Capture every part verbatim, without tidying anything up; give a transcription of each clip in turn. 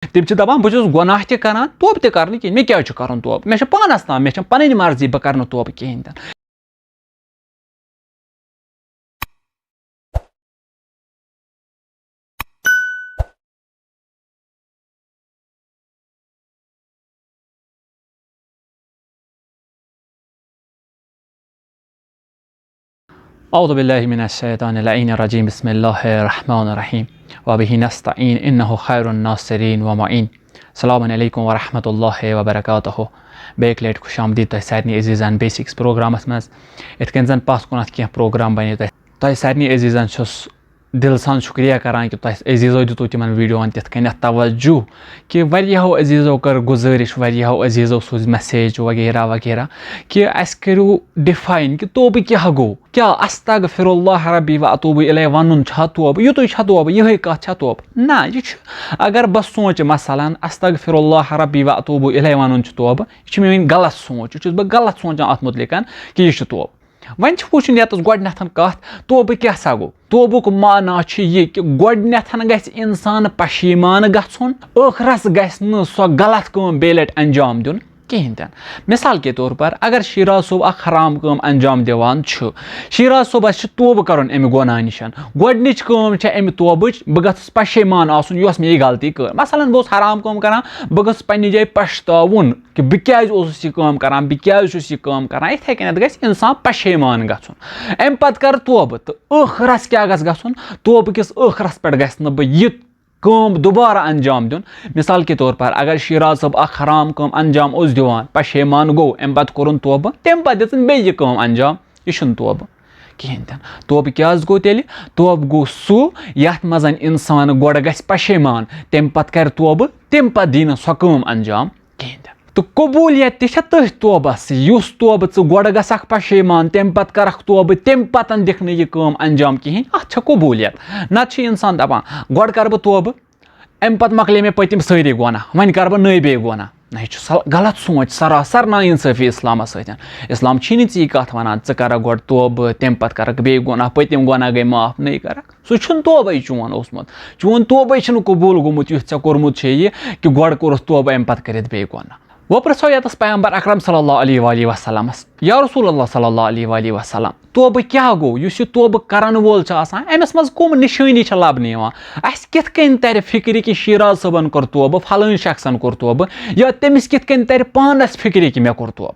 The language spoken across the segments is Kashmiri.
تِم چھِ دَپان، بہٕ چھُس گۄناہ تہِ کَران، توبہٕ تہِ کَرٕ نہٕ کِہیٖنۍ، مےٚ کیٛازِ چھُ کَرُن توبہٕ؟ مےٚ چھُ پانَس تام، مےٚ چھَنہٕ پَنٕنۍ مرضی، بہٕ کَرٕ نہٕ توبہٕ کِہیٖنۍ تہِ نہٕ۔ أعوذ بالله من الشيطان اللعين الرجيم. بسم الله الرحمن الرحيم. وبه نستعين. إنه خير الناصرين ومعين. السلام عليكم ورحمة الله وبركاته. بیٚیہِ اَکہِ لَٹہِ خوش آمدید تۄہہِ سارنٕے عزیٖزَن بیسکس پروگرامَس منٛز۔ یِتھ کٔنۍ زَن پَتھ کُنَتھ کینٛہہ پروگرام بَنے تۄہہِ، تۄہہِ سارنٕے عزیٖزَن چھُس دِل سان شُکریہ کَران کہِ تۄہہِ عزیٖزو دیُتوُ تِمَن ویٖڈیوَن تِتھ کٔنٮ۪تھ توجہ کہِ واریاہو عزیٖزو کٔر گُزٲرِش، واریاہو عزیٖزو سوٗز message وغیرہ وغیرہ کہِ اَسہِ کٔرِو define کہِ توبہٕ کیٛاہ گوٚو؟ کیٛاہ استغفر اللہ ربی و اتوب الیہ وَنُن چھا توبہٕ؟ یُتُے چھا توبہٕ؟ یِہوٚے کَتھ چھا توبہٕ؟ نہ، یہِ چھُ، اگر بہٕ سونٛچہِ مثلاً استغفر اللہ ربی و اتوب الیہ وَنُن چھُ توبہٕ، یہِ چھُ میٛٲنۍ غلط سونٛچ، یہِ چھُس بہٕ غلط سونٛچان اَتھ مُتعلِقَن کہِ یہِ چھُ توبہٕ۔ وۄنۍ چھِ وٕچھُن ییٚتَس گۄڈٕنٮ۪تھ کَتھ، توبہٕ کیٛاہ سا گوٚو؟ توبُک معنی چھُ یہِ کہِ گۄڈٕنٮ۪تھ گژھِ اِنسان پشیٖمان گژھُن، ٲخرَس گژھِ نہٕ سۄ غلط کٲم بیٚیہِ لَٹہِ انجام دیُن کِہیٖنۍ تہِ نہٕ۔ مثال کے طور پر، اگر شیراز صٲب اکھ حرام کٲم انجام دِوان چھُ، شیراز صٲبَس چھُ توبہٕ کَرُن اَمہِ گۄناہ نِش۔ گۄڈٕنِچ کٲم چھےٚ اَمہِ توبٕچ، بہٕ گژھُس پشیٖمان آسُن، یۄس مےٚ یہِ غلطی کٔر۔ مثلاً، بہٕ اوسُس حرام کٲم کَران، بہٕ گژھُس پنٛنہِ جایہِ پَشتاوُن کہِ بہٕ کیٛازِ اوسُس یہِ کٲم کَران، بہٕ کیٛازِ چھُس یہِ کٲم کَران۔ یِتھَے کٔنٮ۪تھ گژھِ اِنسان پشیٖمان گژھُن۔ اَمہِ پَتہٕ کَرٕ توبہٕ تہٕ ٲخرَس کیٛاہ گژھِ گژھُن؟ توبہٕ کِس ٲخرَس پٮ۪ٹھ گژھِ نہٕ بہٕ یہِ کٲم دوبارٕ انجام دیُن۔ مثال کے طور پر، اگر شیراز صٲب اکھ حرام کٲم انجام اوس دِوان، پشیمان گوٚو، امہِ پتہٕ کوٚرُن توبہٕ، تمہِ پتہٕ دِژٕن بیٚیہِ یہِ کٲم انجام، یہِ چھُنہٕ توبہٕ کِہیٖنۍ تہِ نہٕ۔ توبہٕ کیٛازِ گوٚو تیٚلہِ؟ توبہٕ گوٚو سُہ، یتھ منٛز انسان گۄڈٕ گژھِ پشیمان، تمہِ پتہٕ کرِ توبہٕ، تمہِ پتہٕ دی نہٕ سۄ کٲم انجام کِہیٖنۍ تہِ نہٕ۔ تہٕ قبوٗلیت تہِ چھےٚ تٔتھۍ توبس، یُس توبہٕ ژٕ گۄڈٕ گژھکھ پشیمان، تمہِ پتہٕ کرکھ توبہٕ، تمہِ پتہٕ دِکھ نہٕ یہِ کٲم انجام کِہیٖنۍ، اتھ چھےٚ قبوٗلیت۔ نتہٕ چھُ انسان دپان، گۄڈٕ کرٕ بہٕ توبہٕ، امہِ پتہٕ مۄکلے مےٚ پٔتِم سٲری گۄناہ، وۄنۍ کرٕ بہٕ نٔے بیٚیہِ گۄناہ۔ نہ، یہِ چھُ سل-، غلط سونٛچ، سراسر نا انصٲفی اسلامس سۭتۍ۔ اسلام چھی نہٕ ژےٚ یہِ کتھ ونان، ژٕ کرکھ گۄڈٕ توبہٕ، تمہِ پتہٕ کرکھ بیٚیہِ گۄناہ، پٔتِم گۄناہ گٔے معاف، نٔے کرکھ۔ سُہ چھُنہٕ توبَے چون اوسمُت۔ چون توبَے چھُنہٕ قبوٗل گوٚمُت، یُتھ ژےٚ کوٚرمُت چھے یہِ، کہِ گۄڈٕ کوٚرُتھ توبہٕ، اَمہِ پَتہٕ کٔرِتھ بیٚیہِ گۄناہ۔ وۄنۍ پرٛژھو ییٚتَس پیغمبر اکرم صلی اللہ علیہ وآلہ وسلمس، یا رسول اللہ صلی اللہ علیہ وآلہ وسلم، توبہٕ کیٛاہ گوٚو؟ یُس یہِ توبہٕ کرن وول چھُ آسان، أمِس منٛز کٕم نِشٲنی چھِ لبنہٕ یِوان؟ اَسہِ کِتھ کٔنۍ ترِ فِکرِ کہِ شیراز صٲبن کوٚر توبہٕ، فلٲنۍ شخصن کوٚر توبہٕ، یا تٔمِس کِتھ کٔنۍ ترِ پانس فِکرِ کہِ مےٚ کوٚر توبہٕ؟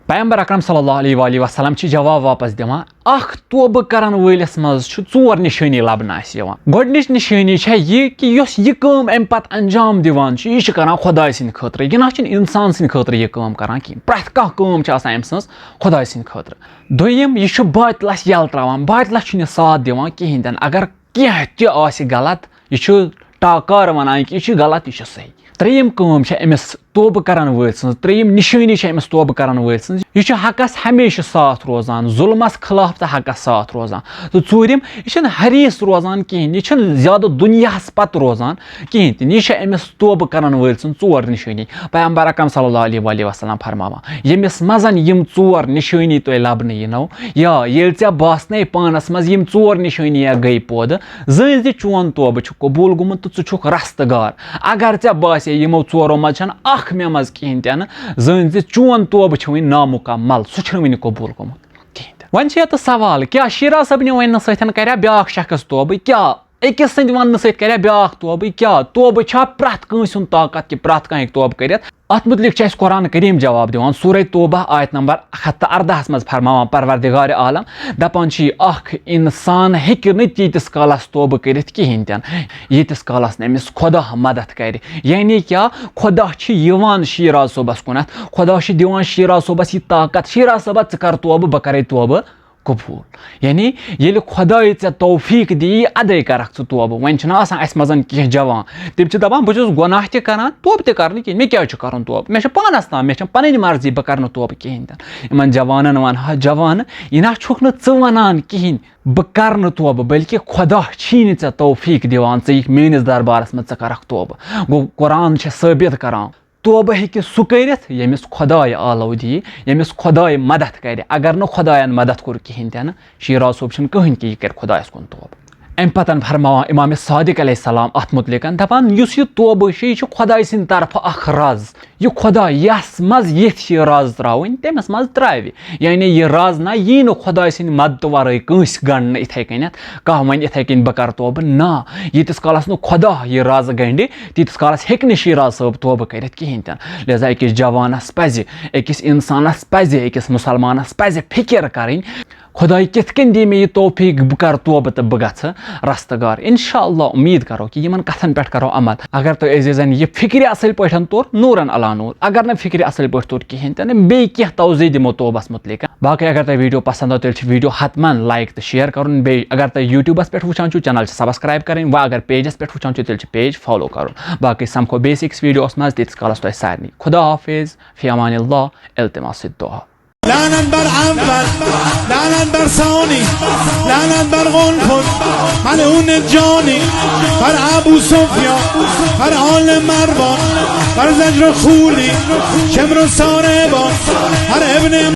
پیغمبر اکرم صلی اللہ علیہ وآلہ وسلم چھِ جواب واپس دِوان، اکھ توبہٕ کرن وٲلِس منٛز چھُ ژور نِشٲنی لبنہٕ اَسہِ یِوان۔ گۄڈٕنِچ نِشٲنی چھےٚ یہِ کہِ یۄس یہِ کٲم اَمہِ پتہٕ انجام دِوان چھُ، یہِ چھُ کران خۄداے سٕنٛدِ خٲطرٕ، یہِ نہ چھُنہٕ انسان سٕنٛدِ خٲطرٕ یہِ کٲم کران کِہیٖنۍ۔ پرٛٮ۪تھ کانٛہہ کٲم چھِ آسان أمۍ سٕنٛز خۄداے سٕنٛدِ خٲطرٕ۔ دوٚیِم، یہِ چھُ باطلس یَلہٕ تراوان، باطلس چھُنہٕ یہِ ساتھ دِوان کِہیٖنۍ تہِ نہٕ۔ اگر کینٛہہ تہِ آسہِ غلط، یہِ چھُ ٹاکار وَنان کہِ یہِ چھُ غلط، یہِ چھُ صحیح۔ ترٛیٚیِم کٲم چھےٚ أمِس توبہٕ کرن وٲلۍ سٕنٛز، ترٛیٚیِم نِشٲنی چھےٚ أمِس توبہٕ کرن وٲلۍ سٕنٛز، یہِ چھُ حقس ہمیشہٕ ساتھ روزان، ظُلمس خلاف تہٕ حقس ساتھ روزان۔ تہٕ ژوٗرِم، یہِ چھُنہٕ حریٖص روزان کِہیٖنۍ، یہِ چھُنہٕ زیادٕ دُنیاہس پتہٕ روزان کِہیٖنۍ تہِ نہٕ۔ یہِ چھےٚ أمِس توبہٕ کرن وٲلۍ سٕنٛز ژور نِشٲنی۔ پیغمبر اکرم صلی اللہ علیہ وآلہ وسلم فرماوان، ییٚمِس منٛز یِم ژور نِشٲنی تۄہہِ لبنہٕ یِنو، یا ییٚلہِ ژےٚ باسنے پانس منٛز یِم ژور نِشٲنی یا گٔے پٲدٕ، زٲنۍ زِ چون توبہٕ چھُ قبوٗل گوٚمُت تہٕ ژٕ چھُکھ رستہٕ گار۔ اگر ژےٚ باسے یِمو ژورو منٛز چھَنہٕ اکھ مےٚ منٛز کِہیٖنۍ تہِ نہٕ، زٲنۍ زِ چون توبہٕ چھُ وٕنہِ نامُکمل، سُہ چھُنہٕ وٕنہِ قبوٗل گوٚمُت کِہیٖنۍ تہِ۔ وۄنۍ چھُ ییٚتہِ سوال، کیٛاہ شیراز صٲبنہِ وننہٕ سۭتۍ کریا بیٛاکھ شخص توبہٕ؟ کیٛاہ أکِس سٕنٛدِ وننہٕ سۭتۍ کریا بیٛاکھ توبہٕ؟ کیٛاہ توبہٕ چھا پرٛٮ۪تھ کٲنٛسہِ ہُنٛد طاقت کہِ پرٛٮ۪تھ کانٛہہ ہیٚکہِ توبہٕ کٔرِتھ؟ اتھ متعلق چھُ اَسہِ قرآن کریم جواب دِوان۔ سورہ توبہ آیت نمبر اکھ ہتھ تہٕ اردہس منٛز فرماوان پروردگار عالم، دپان چھُ یہِ، اکھ انسان ہیٚکہِ نہٕ تیٖتِس کالس توبہٕ کٔرِتھ کِہیٖنۍ تہِ نہٕ، ییٖتِس کالس نہٕ أمِس خۄدا مدد کرِ۔ یعنی کیٛاہ؟ خۄدا چھُ یِوان شیراز صٲبس کُنتھ، خۄدا چھُ دِوان شیراز صٲبس یہِ طاقت، شیراز صٲبا، ژٕ کر توبہٕ، بہٕ کرے توبہٕ قبوٗل۔ یعنی ییٚلہِ خۄداے ژےٚ توفیٖق دِیہِ، ادے کرکھ ژٕ توبہٕ۔ وۄنۍ چھِنہٕ آسان اَسہِ منٛز کینٛہہ جوان، تِم چھِ دپان، بہٕ چھُس گۄناہ تہِ کران، توبہٕ تہِ کرنہٕ کِہیٖنۍ، مےٚ کیٛازِ چھُ کرُن توبہٕ؟ مےٚ چھِ پانس تام، مےٚ چھِ پنٕنۍ مرضی، بہٕ کرٕ نہٕ توبہٕ کِہیٖنۍ تہِ نہٕ۔ یِمن جوانن ونہٕ ہا، جوان، یہِ نہ چھُکھ نہٕ ژٕ ونان کِہیٖنۍ، بہٕ کرٕ نہٕ توبہٕ، بلکہِ خۄدا چھی نہٕ ژےٚ توفیٖق دِوان، ژٕ یِکھ میٲنِس دربارس منٛز، ژٕ کرکھ توبہٕ۔ گوٚو، قرآن چھِ ثٲبت کران، توبہٕ ہیٚکہِ سُہ کٔرِتھ، ییٚمِس خۄداے آلو دِیہِ، ییٚمِس خۄداے مدد کرِ۔ اگر نہٕ خۄداین مدد کوٚر کِہیٖنۍ تہِ نہٕ، شیراز صٲب چھُنہٕ کٕہٕنۍ کہِ یہِ کرِ خۄدایس کُن توبہٕ۔ امہِ پتن فرماوان امام صادق علیہ السلام اتھ متعلق، دپان، یُس یہِ توبہٕ چھُ، یہِ چھُ خۄداے سٕنٛدِ طرفہٕ اکھ راز۔ یہِ خۄدا یس منٛز یژھِ یہِ راز ترٛاوٕنۍ، تٔمِس منٛز ترٛاوِ۔ یعنی یہِ راز نہ یی نہٕ خۄداے سٕنٛدِ مدتہٕ ورٲے کٲنٛسہِ گنٛڈنہٕ۔ یِتھے کٔنٮ۪تھ کانٛہہ ونہِ، یِتھے کٔنۍ بہٕ کرٕ توبہٕ، نہ، ییٖتِس کالس نہٕ خۄدا یہِ راز گنٛڈِ، تیٖتِس کالس ہیٚکہِ نہٕ شیٖراز صٲب توبہٕ کٔرِتھ کِہیٖنۍ تہِ نہٕ۔ لہذا أکِس جوانس پزِ، أکِس انسانس پزِ، أکِس مسلمانس پزِ فکر کرٕنۍ، خۄداے کِتھ کٔنۍ دی مےٚ یہِ توفیٖق، بہٕ کرٕ توبہٕ تہٕ بہٕ گژھٕ رستہٕ گار۔ انشاءاللہ امید کرو کہِ یِمن کتھن پٮ۪ٹھ کرو عمل۔ اگر تۄہہِ عزیزن یہِ فکرِ اصل پٲٹھۍ توٚر، نورن علی نور۔ اگر نہٕ فکرِ اصل پٲٹھۍ توٚر کِہیٖنۍ تہِ نہٕ، بیٚیہِ کینٛہہ توضیح دِمو توبس متعلق۔ باقٕے اگر تۄہہِ video پسند آو، تیٚلہِ چھُ video حتماً like تہٕ share کرُن۔ بیٚیہِ اگر تۄہہِ YouTubeس پٮ۪ٹھ وٕچھان چھِو، channel چھِ subscribe کرٕنۍ۔ وۄنۍ اگر pageس پٮ۪ٹھ وٕچھان چھِو، تیٚلہِ چھُ page follow کرُن۔ باقٕے سمکھو بیٚیِس أکِس videoس منٛز، تیٖتِس کالس تۄہہِ سارنٕے خدا حافظ، فی امان اللہ، التماس الدعا۔ لعنت بر اول، لعنت بر ثانی، لعنت بر قنفذ، ملعون جانی، بر ابو سفیان، بر آل مروان، بر زجر و خولی، شمر و ساربان، بر ابن